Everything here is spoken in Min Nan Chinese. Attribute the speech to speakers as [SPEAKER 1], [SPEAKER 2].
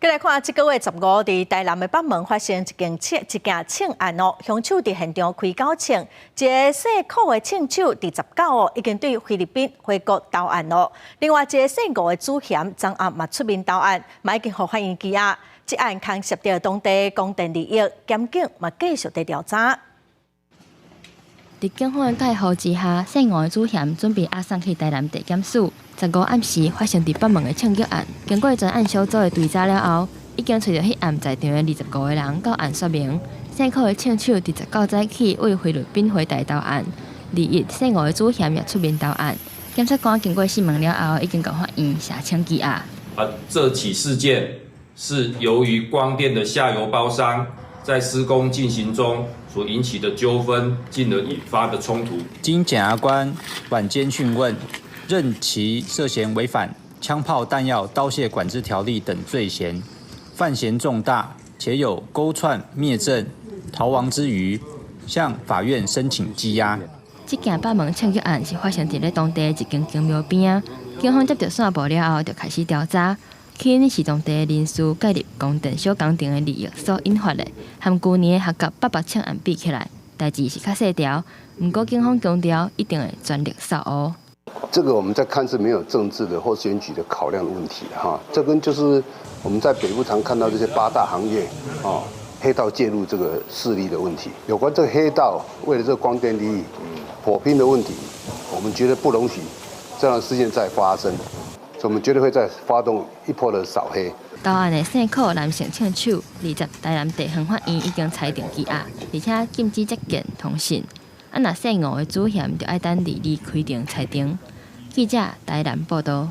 [SPEAKER 1] 繼來看，這個月15，佇台南的北門發生一件槍案哦，兇手佇現場開九槍，一个姓柯的槍手佇19哦，已經對菲律賓回國投案咯。另外一个姓吳的主嫌，昨暗嘛出面投案，嘛已經予法院羈押。這案牽涉著當地光電利益，檢警嘛繼續佇調查。
[SPEAKER 2] 佇警方的介護之下，姓吳的主嫌準備押送去台南地檢署。15暗時發生佇北門的槍擊案，經過專案小組的追查了後，已經揣著彼暗在場的25個人到案說明。姓柯的槍手佇19早起對菲律賓回台投案，21姓吳的主嫌也出面投案。檢察官經過訊問了後，已經共法院申請羈押。
[SPEAKER 3] 啊，這起事件是由於光電的下游包商在施工進行中所引起的糾紛，進而引發的衝突。
[SPEAKER 4] 經檢察官晚間訊問，認其涉嫌違反槍炮彈藥刀械管制條例等罪嫌，犯嫌重大，且有勾串滅證、逃亡之虞，向法院申請羈押。
[SPEAKER 2] 這件北門槍擊案是發生佇咧當地一間宮廟邊仔，警方接著線報了後，就開始調查。起因是當地人士介入光電小工程的利益所引發的，和舊年的學甲八八槍案比起來，代誌是較細條。毋過警方強調，一定會全力掃烏。
[SPEAKER 5] 這個我們在看是沒有政治的或選舉的考量的問題哈，這跟就是我們在北部常看到這些八大行業哦，黑道介入這個勢力的問題。有關這個黑道為了這個光電利益火拼的問題，我們絕對不容許這樣的事件再發生，所以我們絕對會再發動一波的掃黑。
[SPEAKER 2] 投案的姓柯男性槍手，20台南地方法院已經裁定羈押，而且禁止接見通訊。啊，若姓吳的主嫌，就愛等22開庭裁定。記者台南報導。